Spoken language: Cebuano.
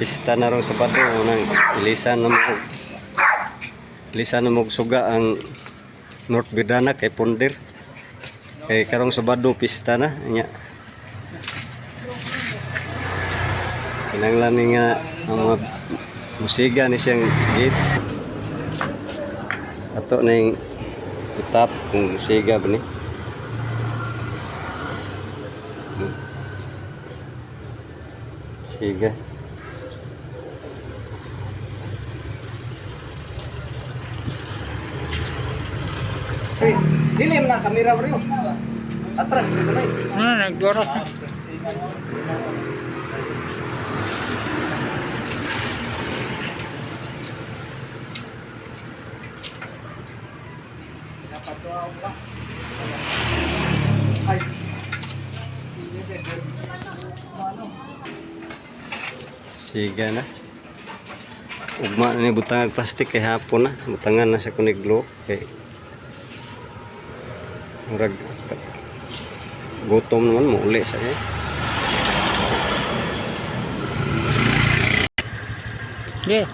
Pista na rong Sabado nang ilisan na mo og suga ang North Bidana kay Punder. Kay karong Sabado pista na nya. Kinahanglan ni nga ang mga musiga ni siyang gate. Ato ning itap kung musiga ba ni. Siga. Hey, dili man na kamera bro. Atras dito na. Ano, nagdoros na. Siga na. Ugma na ni butang og plastic kay hapon na. Butangan na sa kuniglo kay murag gutom naman mo uli sa eh. Di.